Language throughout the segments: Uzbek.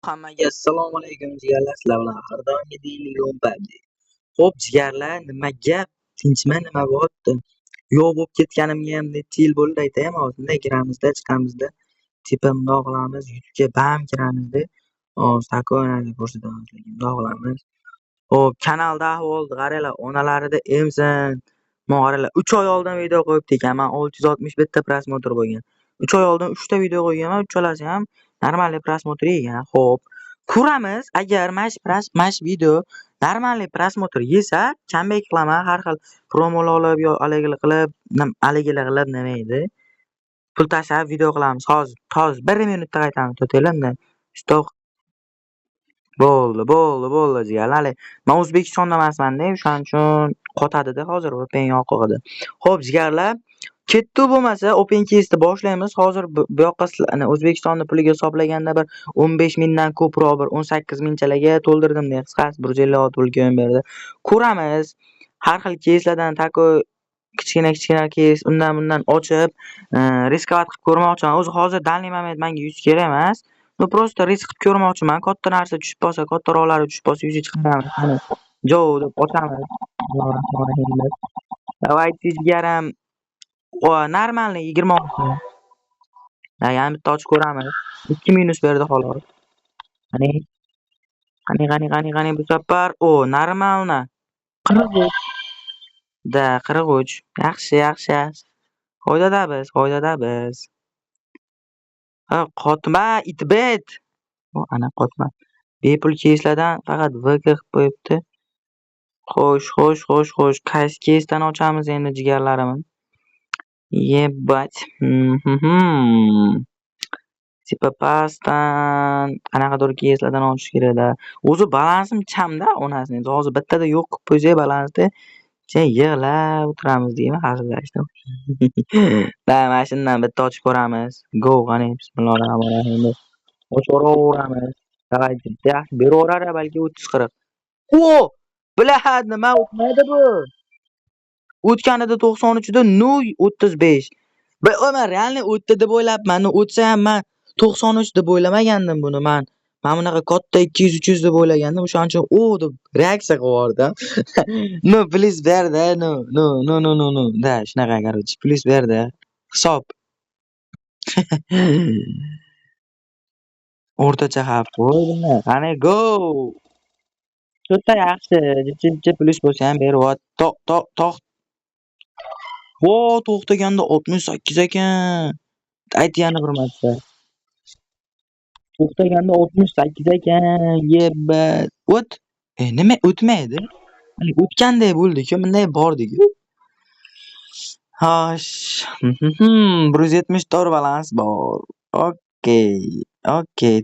Hammaga assalomu alaykum jigarlar, sizlar bilan har doimgidek Leon PUBG. Xo'p jigarlar, nima gap? Tinchmi, nima bo'lyapti? Yo'q bo'lib ketganimga ham necha yil bo'ldi aytaymi hozir. Bunday kiramizda, chiqamizda, типа mundoq qilamiz, YouTube'ga bam kiramizda. Hozir такой narsa ko'rsataman sizlarga. Bundoq qilamiz. Xo'p, kanalda ahvolni qaranglar, onalarida emsin. Mana qaranglar, 3 oy oldin video qo'yibdi ekanman, 661 ta просмотр bo'lgan. 3 oy oldin 3 ta video qo'yganman, uchalasi ham нормальный просмотр yegan. Xo'p, ko'ramiz, agar mana shu video нормальный просмотр yesa, comeback qilaman, har xil promolar olib yo haligilar qilib, haligilar qilib nima edi? Pul tashlab video qilamiz. Hozir 1 minutda qaytamiz. To'xtanglar bunday. Стоп. Bo'ldi, bo'ldi, bo'ldi jigarlar. Hali men O'zbekistonda emasman-da, o'shaning uchun qotadi-da hozir VPN yoqig'ida. Xo'p, jigarlar, ketdi bo'lmasa open case'ni boshlaymiz. Hozir bu yoqqa ana O'zbekistonni puliga hisoblaganda bir 15 mingdan ko'proq, bir 18 mingchalarga to'ldirdim deya, qisqasi 156 pul kelib berdi. Ko'ramiz. Har xil case'lardan такой kichkina-kichkina case undan bundan ochib, рисковать qilib ko'rmoqchiman. O'zi hozir данный момент menga 100 kerak emas. Ну просто risk qilib ko'rmoqchiman. Katta narsa tushib qolsa, kattaroqlari tushib qolsa 100 chiqaramiz. Qani, Joe deb ochamiz. Давайте jigarim. O, нормальный 26. Yana bitta ochib ko'ramiz. 2 minus berdi xolos. Qani. Qani, qani, qani, qani bu safar. O, нормально. 43. Да, 43. Yaxshi, yaxshi, yaxshi. Foydada biz, foydada biz. Ha, qotma, itbet. O, ana qotma. Bepul case'lardan faqat VK qilib qo'yibdi. Xo'sh, xo'sh, xo'sh, xo'sh. Qaysi case'dan ochamiz endi jigarlarim? Ебать. Типа pastdan qanaqadir case'lardan ochish kerakda. O'zi balansim kamda onasini. Endi hozir bittada yo'q qilib qo'ysak balansni, keyin yig'lab o'tiramiz deymi, hazillashdim. Да, mana shundan bitta ochib ko'ramiz. Go, qani, bismillahirrohmanirrohim deb ochaveramiz. Давайте, yaxshi beraverar balki 30-40. O! Блядь, nima o'tmaydi bu? O'tganida 93 ida 0.35. Man реально o'tdi deb o'ylabman. O'tsa ham man 93 deb o'ylamagandim buni man. Mana bunaqa katta 200-300 deb o'ylagandim. O'shaning uchun o deb reaksiya qilib yubordim. Ну, plyus berdi. Ну, ну, ну, ну, ну, ну. Да, shunaqa, короче, plyus berdi. Hisob. O'rtacha xavf qo'y. Qani, go! To'rtta yaxshi. Jicha plyus bo'lsa ham beryapti. To'q, to'q, to'q. Vo, to'xtaganda 68 ekan. Ayt yana bir marta. To'xtaganda 68 ekan. Ебать. O't. E, nima o'tmaydi? Hali o'tganday bo'ldi-ku, bunday bordi-ku. Xo'sh. 174 balans bor. Okey. Okey.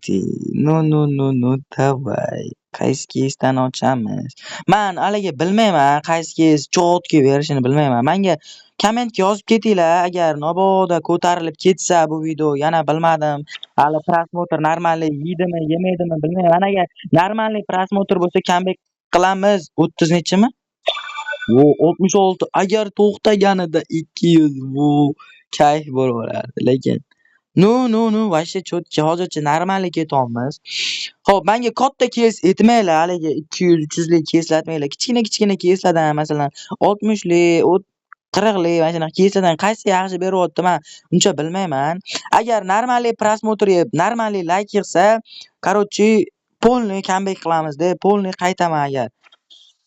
Ну, ну, ну, ну, давай. Qaysi case'dan ochamiz? Man haligi bilmayman, qaysi case чётко berishini bilmayman. Menga kommentga yozib ketinglar, agar mabodo ko'tarilib ketsa bu video, yana bilmadim. Hali просмотр нормальный yeydimi, yemaydimi bilmayman. Agar нормальный просмотр bo'lsa, comeback qilamiz. 30 nechimi? Vo, 66. Agar to'xtaganida 200, vo, kayf bo'laverardi, lekin ну, ну, ну, вообще чётко. Hozircha нормальный ketyapmiz. Xo'p, menga katta case aytmanglar, haligi 200, 300 lik case'lar aytmanglar. Kichkina-kichkina case'lardan, masalan, 60 lik, 40 lik mana shunaqa case'lardan qaysi yaxshi beryapti, man uncha bilmayman. Agar нормальный просмотр yeb, нормальный layk yig'sa, короче, полный comeback qilamizda, полный qaytaman agar.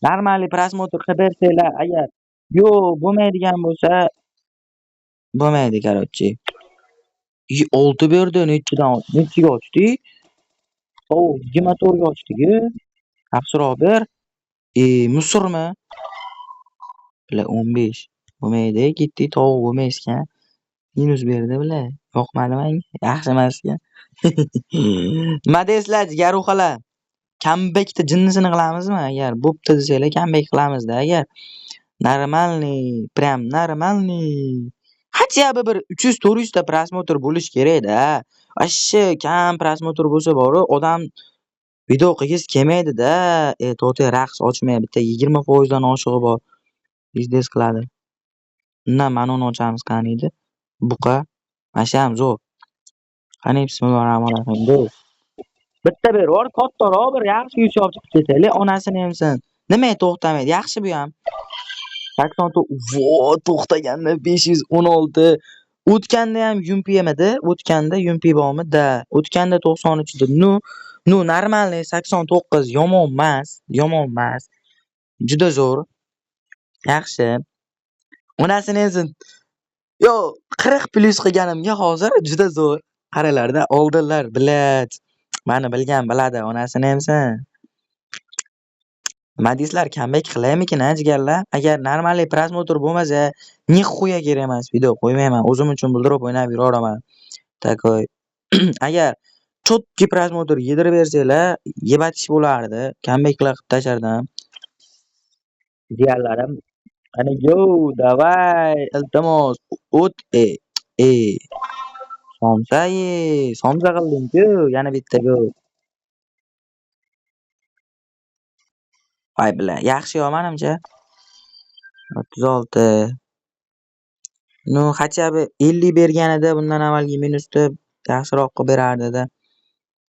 Нормальный просмотр qilib bersanglar, agar yo'q bo'lmaydigan bo'lsa, bo'lmaydi, короче. I 6 berdi, nechidan nechiga ochdik? O, 24 ga ochdik-ku. Yaxshiroq ber. E, мусор mi? Бля, 15. Bo'lmaydi, ketdik, tovuq bo'lmaysiz ekan. Minus berdi, бля. Yoqmadi menga. Yaxshi emas ekan. Nima deysizlar, jigaruxalar? Comebackni jinnisini qilamizmi? Agar bo'pti desanglar, comeback qilamizda agar. Нормальный, прям нормальный. Хотя бы bir 300-400 ta просмотр bo'lishi kerak-da. Вообще kam просмотр bo'lsa boru, odam video qilgisi kelmaydi-da. E, to'xtang, raqs ochmay, bitta 20% dan oshig'i bor. Biznes qiladi. Undan mana uni ochamiz qaniydi. Buqa. Mana shu ham zo'r. Qani, bismillahirrohmanirrohim. Go. Bitta berib yubor, kattaroq bir yaxshi UC olib chiqib ketaylik, onasini emsin. Nimaga to'xtamaydi? Yaxshi bu ham. 84. Vo, to'xtaganda 516. O'tganda ham UMP emidi? O'tganda UMP bormi? Да. O'tganda 93 edi. Ну, ну, нормальный 89 yomon emas, yomon emas. Juda zo'r. Yaxshi. Onasini emsin. Yo, 40 plyus qilganimga hozir juda zo'r. Qaranglarda, oldinlar, блядь. Mani bilgan biladi, onasini emsin. Nima deysizlar, comeback qilaymikin a, jigarlar? Agar нормальный просмотр bo'lmasa, нихуя kerak emas, video qo'ymayman. O'zim uchun bildirib o'ynab yuraveraman. Такой. Agar чёткий просмотр yedirib bersanglar, ебать ish bo'lardi. Comebacklar qilib tashlardim. Jigarlarim, qani yo, давай, iltimos, o't, e, e. Somsa ye, somsa qilding-ku, yana bitta gol. Voy бля, yaxshi yo menimcha. 36. Ну, хотя бы 50 berganida bundan avvalgi minusda yaxshiroq qilib berardida.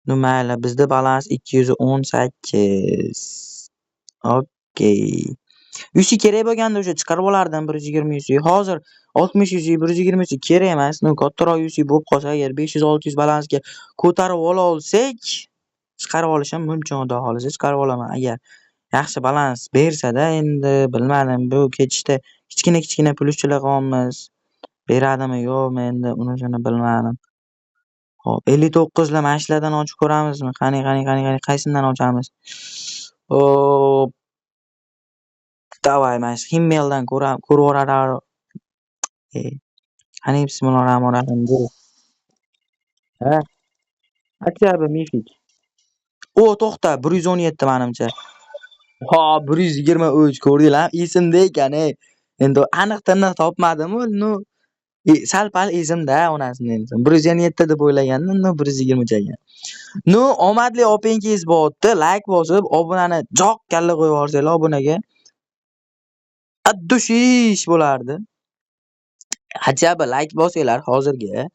Ну, mayli, bizda balans 218. Okey. UC kerak bo'lganda o'sha chiqarib olardim 120 UC. Hozir 60 UC, 120 UC kerak emas. Ну, kattaroq UC bo'lib qolsa, agar 500-600 balansga ko'tarib ola olsak, chiqarib olishim mumkin, xudo xohlasa chiqarib olaman. Agar yaxshi balans bersa-da, endi bilmadim, bu ketishda kichkina-kichkina plyuschilar qilyapmiz. Beradimi, yo'qmi endi unisini bilmadim. Xo'p, 59 lar mana shulardan ochib ko'ramizmi? Qani, qani, qani, qani, qaysidan ochamiz? Hop. Давай, mana shu Himmeldan ko'rib yuborar. Qani, bismillahirrohmanirrohim. Ha? Хотя бы мифик. O, to'xta, 117 menimcha. Ha, 123 ko'rdinglarmi? Esimda ekan, ey. Endi aniq tiniq topmadim-u, ну, sal-pal esimda onasini emsin. 117 deb o'ylagandim, но 123 ekan. Ну, omadli open case bo'lyapti. Like bosib, obunani joq kalla qo'yib yuborsanglar obunaga. От души ish bo'lardi. Хотя бы like bosinglar hozirgi.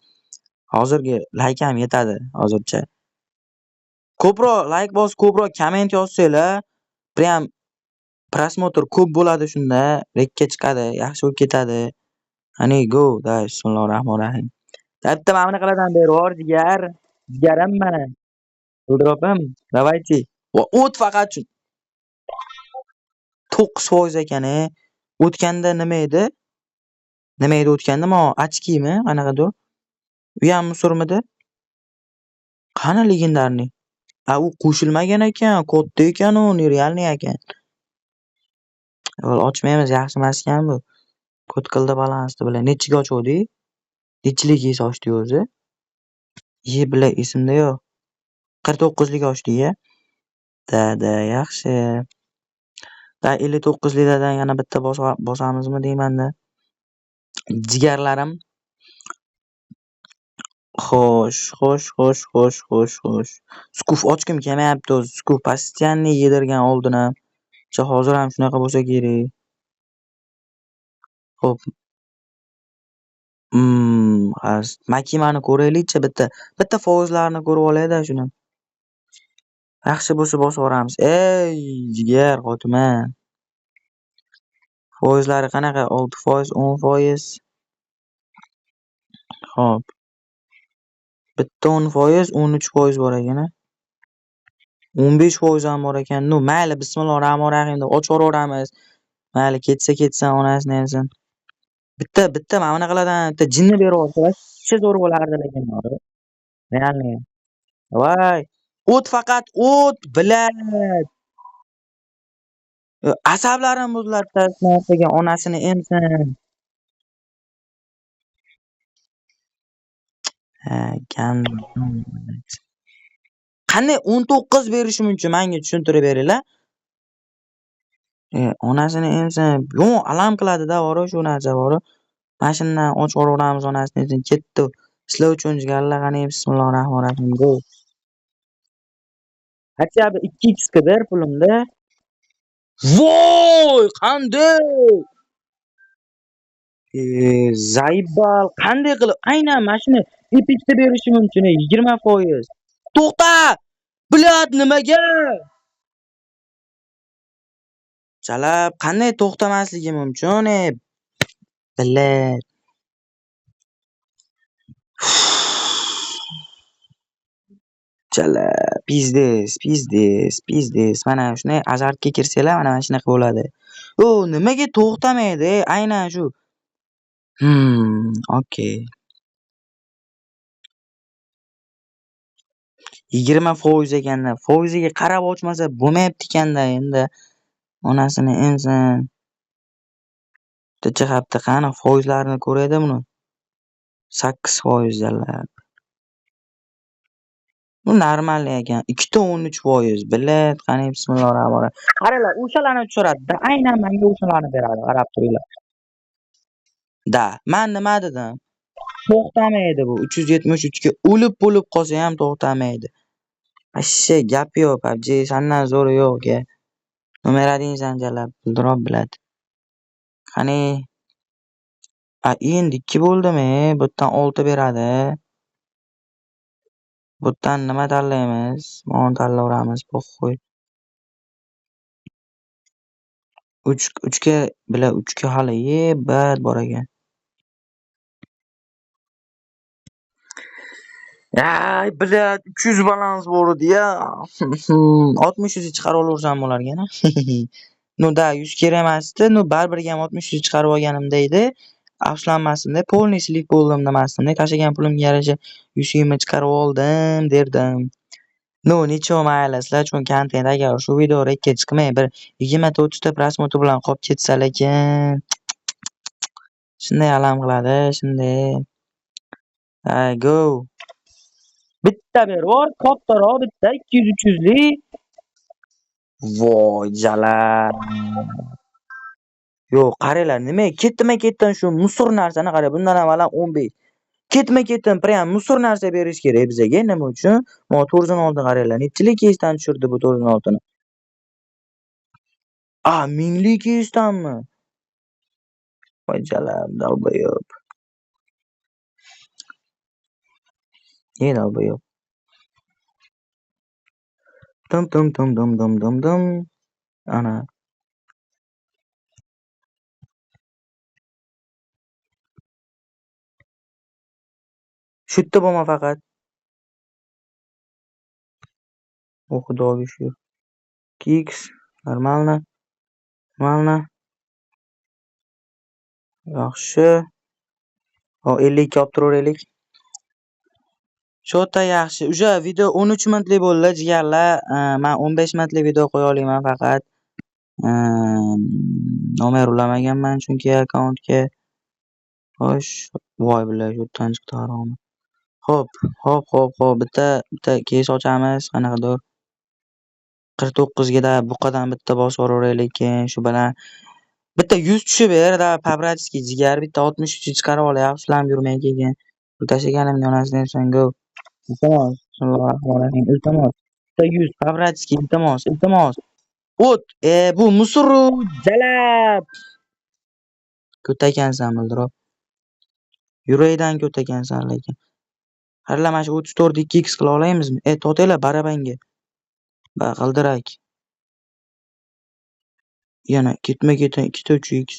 Hozirgi like ham yetadi hozircha. Ko'proq like bosib, ko'proq komment yozsanglar, прям просмотр ko'p bo'ladi shunda, rekka chiqadi, yaxshi bo'lib ketadi. Qani go, давай, bismillahirrohmanirrohim. Bitta mana bunaqalardan berib yubor, jigar. Jigarim mani. Airdropim, давайте. Va o't faqat shu 9% ekan, e. O'tganda nima edi? Nima edi o'tganda? Mo очки mi? Qanaqadir? U ham мусор midi? Qani легендарный? A, u qo'shilmagan ekan, katta ekan u, нереальный ekan. Ochmaymiz, yaxshi emas ekan bu. Kod qildi balansni bilan. Nechiga ochuvdik? Nechilik case ochdik o'zi? Ye, бля, esimda yo'q. 49lik ochdik-a? Да, да, yaxshi. Да, 59liklardan yana bitta bosamizmi deyman-da. Jigarlarim. Xo'sh, xo'sh, xo'sh, xo'sh, xo'sh, xo'sh. Скуф ochgim kelmayapti o'zi. Скуф постоянно yedirgan oldin ham. Hozir ham shunaqa bo'lsa kerak. Xo'p. Hozir Makimani ko'raylikchi bitta. Bitta foizlarini ko'rib olayda shuni. Yaxshi bo'lsa bosib yuboramiz. Ey, jigar, qotma. Foizlari qanaqa? 6%, 10%. Xo'p. Bitta 10%, 13% bor ekan a. 15% ham bor ekan. Ну, mayli, bismillahirrohmanirrohim deb ochib yuboraveramiz. Mayli, ketsa ketsin, onasini emsin. Bitta, bitta mana bunaqalardan bitta jinni berib yuborsa, вообще zo'r bo'lardi lekin. Реально. Voy. O't faqat o't, блядь. Asablarim buziladi shu narsaga, onasini emsin. Ha, qanday 19 berishi mumkin? Menga tushuntirib beringlar. Onasini emsin. Yo'q, alam qiladi-da, boru shu narsa boru. Mana shundan ochib yuboraveramiz, onasini emsin. Ketdi. Sizlar uchun jigarlar, qani, bismillahirrohmanirrohim. Go. Хотя бы 2x qidir pulimda. Voy, qanday? Заебал. Qanday qilib aynan mana shuni epicda berishi mumkin 20%. To'xta! Блядь, nimaga? Jalab, qanday to'xtamasligi mumkin, ey? Блядь. Jalab, пиздец, пиздец, пиздец. Mana shunday azartga kirsanglar, mana shunaqa bo'ladi. U nimaga to'xtamaydi, ey? Aynan shu. Okey. 20% ekanda, foiziga qarab ochmasa bo'lmayapti ekanda endi. Onasini emsin. Bitta jihatda qani foizlarini ko'rayda buni. 8% jalab. Bu normal ekan. 2.13%. Блядь, qani bismillahirrohmanirrohim. Qaranglar, o'shalarni tushiradi-da, aynan menga o'shalarni beradi, qarab turinglar. Da, men nima dedim? To'xtamaydi bu. 373 ga o'lib-o'lib qolsa ham to'xtamaydi. Вообще gap yo'q, PUBG sandan zo'ri yo'q aka. Nomer 1 san jalab, Dildirob biladi. Qani? A, endi 2 bo'ldimi? Bu yerdan 6 beradi. Bu yerdan nima tanlaymiz? Mana tanlayveramiz, похуй. 3 3ga bila 3 ga hali yebat bor ekan. Ay, блядь, 300 balans bor edi-ya. 60 yuz chiqarib olaversam bo'lar ekan-a. Ну да, 100 kerak emasdi. Ну baribir ham 60 yuz chiqarib olganimda edi. Afsuslanmasdim-da, полный слив bo'ldim demasdim-da. Tashlagan pulimga yarasha 100 chiqarib oldim derdim. Ну, ничего, mayli, sizlar uchun kontent. Agar shu video rekka chiqmay bir 20 ta 30 ta просмотр bilan qolib ketsa lekin shunday alam qiladi, shunday. Hay, go. Bitta bervor, kattaroq bitta 200-300 lik. Voy, jalab. Yo'q, qaranglar, nima ketma-ketdan shu мусор narsani qarang, bundan avval ham 15. Ketma-ketdan prям мусор narsa berish kerak bizaga. Nima uchun? Mana 416 qaranglar, nechilik keysdan tushirdi bu 416 ni? A, minglik keysdanmi? Voy jalab, долбоёб. Ey долбоёб. Dim dim dim dim dim dim dim. Ana. Shu yerda bo'lma faqat. O xudoga shukur. 2x нормально. Нормально. Yaxshi. Hop, 52 olib turaveraylik. Shota yaxshi. Уже video 13 minutlik bo'ldi, jigarlar. Men 15 minutlik video qo'ya olaman faqat. Nomer ulamaganman chunki akkauntga. Xo'sh, voy billahi, shu yerdan chiqdi haromi. Xo'p, xo'p, xo'p, xo'p, bitta bitta keys ochamiz, qanaqadir. 49 ga da buqadan bitta bosib yuboraylik keyin shu bilan. Bitta 100 tushib ber, da по-братски jigar, bitta 63 chiqarib olay, afsuslanib yurmay keyin. Bu tashlaganimga onasini emsin, go. Iltimos, bismillahirrohmanirrohim, iltimos. Bitta 100 по-братски, iltimos, iltimos. O't, bu мусор jalab. Ko'ta ekansan, Bildirob. Yurakdan ko'ta ekansan lekin. Qaranglar, mana shu 34 2x qila olamizmi? E, to'xtanglar, barabanga. Ba, g'ildirak. Yana ketma-ketdan ikkita 3x.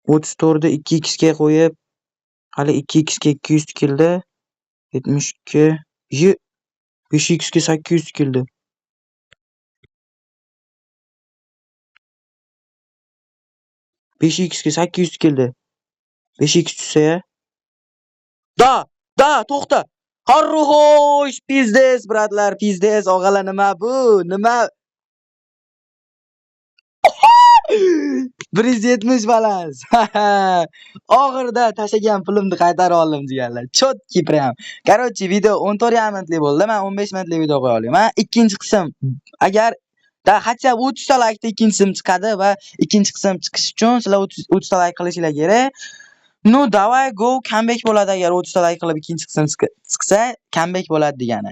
34 ni 2x ga qo'yib, hali 2x ga 200 tikildi. 72. Ye, 5x ga 800 tikildi. 5x ga 800 tikildi. 5x tushsa-ya. Da, da, to'xta. Qarruhosh, пиздец, брат lar, пиздец, og'alar, nima bu? Nima? 170 balans. Oxirida tashlagan pulimni qaytarib oldim, jigarlar. Чётки прям. Короче, video 14,5 minutlik bo'ldi. Men 15 minutlik video qo'ya olaman. Ikkinchi qism agar da хотя бы 30 ta laykda ikkinchi qism chiqadi va ikkinchi qism chiqishi uchun sizlar 30 ta layk qilishinglar kerak. Ну, давай go, comeback bo'ladi agar 30 ta layk qilib ikkinchi qism chiqsa, comeback bo'ladi degani.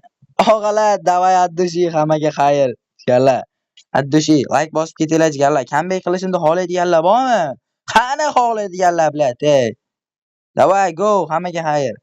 Og'alar, давай от души, hammaga xayr, jigarlar. От души layk bosib ketinglar, jigarlar. Comeback qilishimni xohlaydiganlar bormi? Qani xohlaydiganlar, блядь, ey. Давай go, hammaga xayr.